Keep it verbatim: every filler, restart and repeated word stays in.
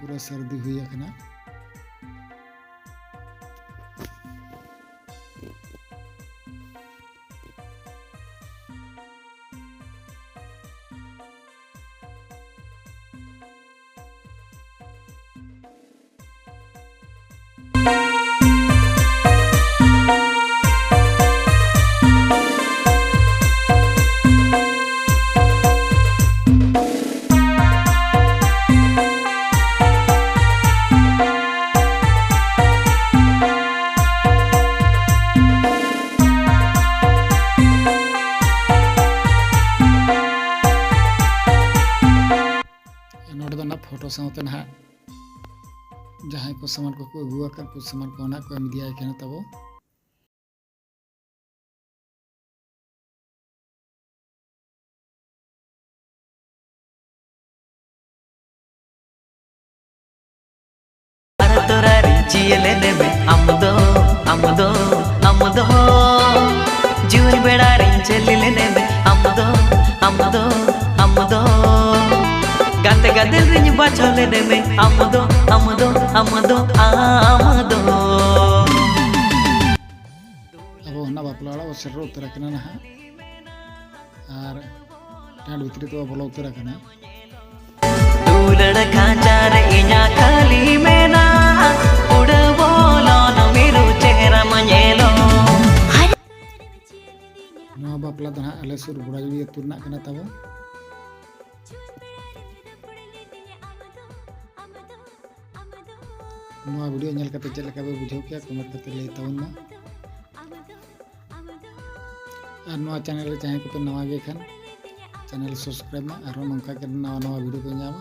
ᱯᱩᱨᱟᱹ ᱥᱟᱹᱨᱫᱤ ᱦᱩᱭ ᱟᱠᱟᱱᱟ᱾ ᱱᱚᱰᱮ ᱫᱚ ᱱᱟᱜ ᱯᱷᱳᱴᱳ ᱥᱟᱶᱛᱮ ᱱᱟᱦᱟᱜ ᱡᱟᱦᱟᱸᱭ ᱠᱚ ᱥᱟᱢᱟᱱ ᱠᱚᱠᱚ ᱟᱹᱜᱩ ᱟᱠᱟᱫ ᱠᱚ, ᱥᱟᱢᱟᱱ ᱠᱚ ᱱᱟᱦᱟᱜ ᱠᱚ ᱮᱢ ᱤᱫᱤᱭᱟᱭ ᱠᱟᱱᱟ ᱛᱟᱵᱚ᱾ ᱟᱨ ᱛᱚᱨᱟ ᱨᱤᱧ ᱪᱤᱭᱟᱹ ᱞᱮᱱᱮ ᱢᱮ, ᱟᱢ ᱫᱚ, ᱟᱢ ᱫᱚ, ᱟᱢ ᱫᱚ᱾ ᱡᱩᱣᱟᱹᱱ ᱵᱮᱲᱟ ᱨᱤᱧ ᱪᱟᱹᱞᱤ ᱞᱮᱱᱮ ᱢᱮ, ᱟᱢ ᱫᱚ, ᱟᱢ ᱫᱚ, ᱟᱢ ᱫᱚ᱾ ᱜᱟᱛᱮ ᱜᱟᱫᱮᱞ ᱨᱤᱧ ᱵᱟᱪᱷᱟᱣ ᱞᱮᱱᱮ ᱢᱮ, ᱟᱢ ᱫᱚ, ᱟᱢ ᱫᱚ, ᱟᱢ ᱫᱚ, ᱟᱢ ᱫᱚ᱾ ᱟᱵᱚ ᱚᱱᱟ ᱵᱟᱯᱞᱟ ᱚᱲᱟᱜ ᱵᱚ ᱥᱮᱴᱮᱨ ᱩᱛᱟᱹᱨ ᱟᱠᱟᱱᱟ ᱱᱟᱦᱟᱜ, ᱟᱨ ᱴᱮᱱᱴ ᱵᱷᱤᱛᱨᱤ ᱛᱮᱵᱚ ᱵᱚᱞᱚ ᱩᱛᱟᱹᱨ ᱟᱠᱟᱱᱟ᱾ ᱫᱩᱞᱟᱹᱲ ᱠᱷᱟᱸᱪᱟ ᱨᱮ ᱤᱧᱟᱜ ᱠᱷᱟᱹᱞᱤ ᱢᱮᱱᱟᱜᱼᱟ, ᱩᱰᱟᱹᱣ ᱵᱚᱞᱚᱱ ᱢᱤᱨᱩ ᱪᱮᱦᱨᱟᱢ ᱧᱮᱞᱚᱜ᱾ ᱱᱚᱣᱟ ᱵᱟᱯᱞᱟ ᱫᱚ ᱱᱟᱦᱟᱜ ᱟᱞᱮ ᱥᱩᱨ ᱵᱚᱲᱟᱡᱩᱲᱤ ᱟᱹᱛᱩ ᱨᱮᱱᱟᱜ ᱠᱟᱱᱟ ᱛᱟᱵᱚ᱾ ᱱᱚᱣᱟ ᱵᱷᱤᱰᱤᱭᱳ ᱧᱮᱞ ᱠᱟᱛᱮ ᱪᱮᱫ ᱞᱮᱠᱟ ᱯᱮ ᱵᱩᱡᱷᱟᱹᱣ ᱠᱮᱜᱼᱟ, ᱠᱚᱢᱮᱱᱴ ᱠᱟᱛᱮ ᱞᱟᱹᱭ ᱛᱟᱵᱚᱱ ᱢᱟ᱾ ᱟᱨ ᱱᱚᱣᱟ ᱪᱮᱱᱮᱞ ᱨᱮ ᱡᱟᱦᱟᱸᱭ ᱠᱚᱯᱮ ᱱᱟᱣᱟ ᱜᱮ ᱠᱷᱟᱱ, ᱪᱮᱱᱮᱞ ᱥᱟᱵᱥᱠᱨᱟᱭᱤᱵᱽ ᱢᱟ, ᱟᱨᱦᱚᱸ ᱱᱚᱝᱠᱟ ᱜᱮ ᱱᱟᱣᱟ ᱱᱟᱣᱟ ᱵᱷᱤᱰᱤᱭᱳ ᱯᱮ ᱧᱟᱢᱟ᱾